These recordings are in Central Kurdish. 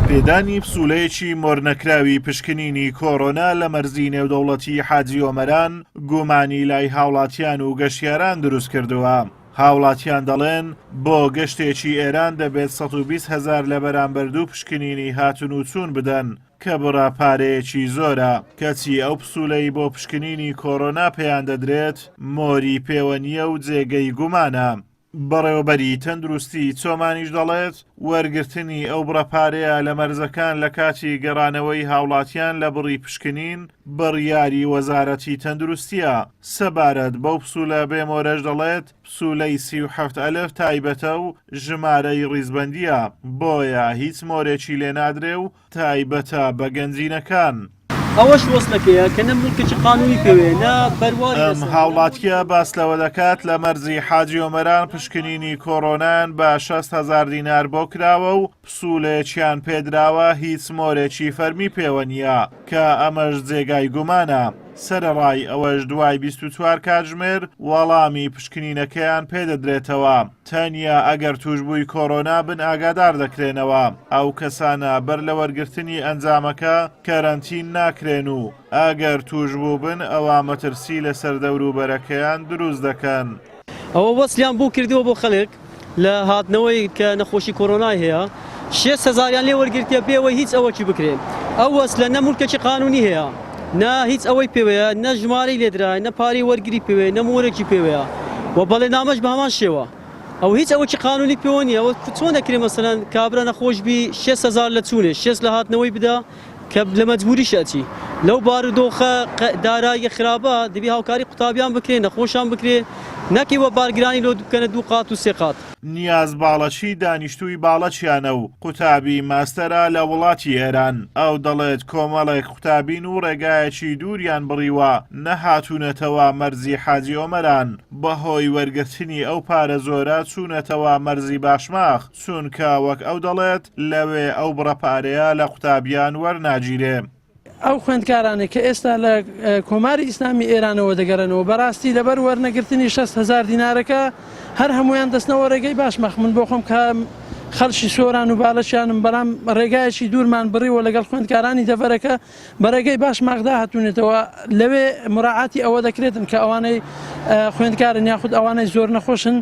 پێدانی پسوولەیەکی مۆرنەکراوی پشکنینی کۆرۆنا لە مەرزی نێودەوڵەتی حاجی ئۆمەران گومانی لای هاوڵاتیان و گەشتیاران دروستکردووە. هاوڵاتیان دەڵێن، بۆ گەشتێکی ئێران دەبێت 120 هەزار لە بەرامبەر دوو پشکنینی هاتن و چوون بدەن کە بڕە پارەیەکی زۆرە، کەچی ئەو پسوولەی بۆ پشکنینی کۆرۆنا پێیان دەدرێت مۆری پێوە نییە و جێگەی گومانە. بەڕێوەبەری تەندروستی چۆمانیش دەڵێت، وەرگرتنی ئەو بڕە پارەیە لە مەرزەکان لە کاتی گەڕانەوەی هاوڵاتیان لە بڕی پشکنین بڕیاری وەزارەتی تەندروستییە. سەبارەت بەو پسولە بێ مۆرەش دەڵێت، پسولەی 37 ئەلف تایبەتە و ژمارەی ڕیزبەندییە، بۆیە هیچ مۆرێکی لێنادرێ و تایبەتە بە گەنجینەکان. ئەوەش وەسلەکەیە کە نە موڵکێکی قانونی پێوەیە نە بەرواری ئەم لەسەرە. هاوڵاتییە باس لەوە دەکات، لە مەرزی حاجی ئۆمەران پشکنینی کۆرۆنایان بە 60 هەزار دینار بۆ کراوە و پسوولەیەکیان پێدراوە هیچ مۆرێکی فەرمی پێوە نییە، کە ئەمەش جێگای گومانە. سەرەڕای ئەوەش دوای 24 کاتژمێر وەڵامی پشکنینەکەیان پێدەدرێتەوە، تەنیا ئەگەر تووشبووی کۆرۆنا بن ئاگادار دەکرێنەوە، ئەو کەسانە بەر لە وەرگرتنی ئەنجامەکە کەرەنتین ناکرێن و ئەگەر تووشبوو بن ئەوا مەترسی لەسەر دەوروبەرەکەیان دروست دەکەن. ئەوە وەسلیان بۆ کردووە بۆ خەلک لە هاتنەوەی کە نەخۆشی کۆرۆنای هەیە شێست هەزاریان لێ وەرگرتیە بێ ئەوەی هیچ ئەوەکی بکرێ ئەو وەسلە نە مولکەکی قانونی هەیە نە هیچ ئەوەی پێوەیە نە ژمارەی لێدرایە نە پارەی وەرگری پێوەیە نە مۆرێکی پێوەیە و بەڵێنامەش بە هەمان شێوە ئەو هیچ ئەوەکی قانونی پێوە نییە ئەوە چۆن دەکرێ مەسەلەن کابرا نەخۆش بی شێست هەزار لە چوونێ شێست لە هاتنەوەی بدا کە لە مەجبوریش ئەچی لەو بارودۆخە داراییە خراپە دەبی هاوکاری قوتابیان بکرێ نەخۆشان بکرێ نەک ئیوە بارگرانی لۆ بکەنە دوو قات و سێ قات. نیاز باڵەچی دانیشتووی باڵەچیانە و قوتابی ماستەرە لە وڵاتی ئێران، ئەو دەڵێت کۆمەڵێک قوتابین و ڕێگایەکی دووریان بڕیوە نەهاتوونەتەوە مەرزی حاجی ئۆمەران، بەهۆی وەرگرتنی ئەو پارە زۆرە چوونەتەوە مەرزی باشماخ، چونکە وەک ئەو دەڵێت لەوێ ئەو بڕە پارەیە لە قوتابیان وەرناگیرێ. ئەو خوێندکارانەی کە ئێستا لە کۆماری ئیسلامی ئێرانەوە دەگەرێنەوە بەراستی لەبەر وەرنەگرتنی 60 هەزار دینارەکە هەر هەموویان دەچنەوە رێگەی باشماخ من بۆ خۆم کە خەڵکی سۆران و بالەچیانم بەڵام رێگایەکی دوورمان بڕیوە لەگەڵ خوێندکارانی دەڤەرەکە بە رێگەی باشماخدا هاتوونەتەوە لەوێ مراعاتی ئەوە دەکرێتن کە ئەوانەی خوێندکارن یاخود ئەوانەی زۆر نەخۆشن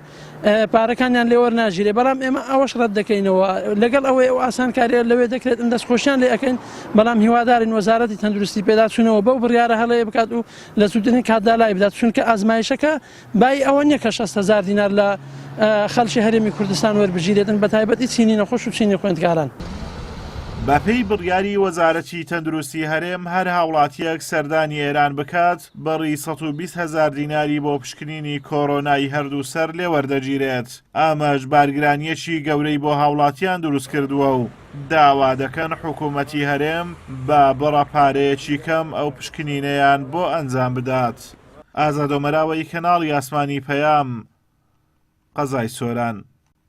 پارەکانیان لێ وەرناگیرێ، بەڵام ئێمە ئەوەش ڕەت دەکەینەوە، لەگەڵ ئەوەی ئەو ئاسانکارییە لەوێ دەکرێت ئەم دەستخۆشیان لێ ئەکەین، بەڵام هیوادارین وەزارەتی تەندروستی پێداچوونەوە بەو بڕیارە هەڵەیە بکات و لە زووترین کاتدا لای بدات، چونکە ئازمایشەکە بایی ئەوە نییە کە 60 هەزار دینار لە خەڵکی هەرێمی کوردستان وەربگیرێتن بەتایبەتی چینی نەخۆش و چینی خوێندکاران. بەپێی بڕیاری وەزارەتی تەندروستی هەرێم هەر هاوڵاتییەک سەردانی ئێران بکات بڕی 120 هەزار دیناری بۆ پشکنینی کۆرۆنای هەردوو سەر لێ وەردەگیرێت، ئەمەش بارگرانییەکی گەورەی بۆ هاوڵاتیان دروستکردووە و داوا دەکەن حکومەتی هەرێم بە بڕە پارەیەکی کەم ئەو پشکنینەیان بۆ ئەنجام بدات. ئازاد ئۆمەراوەی کەناڵی ئاسمانی پەیام، قەزای سۆران.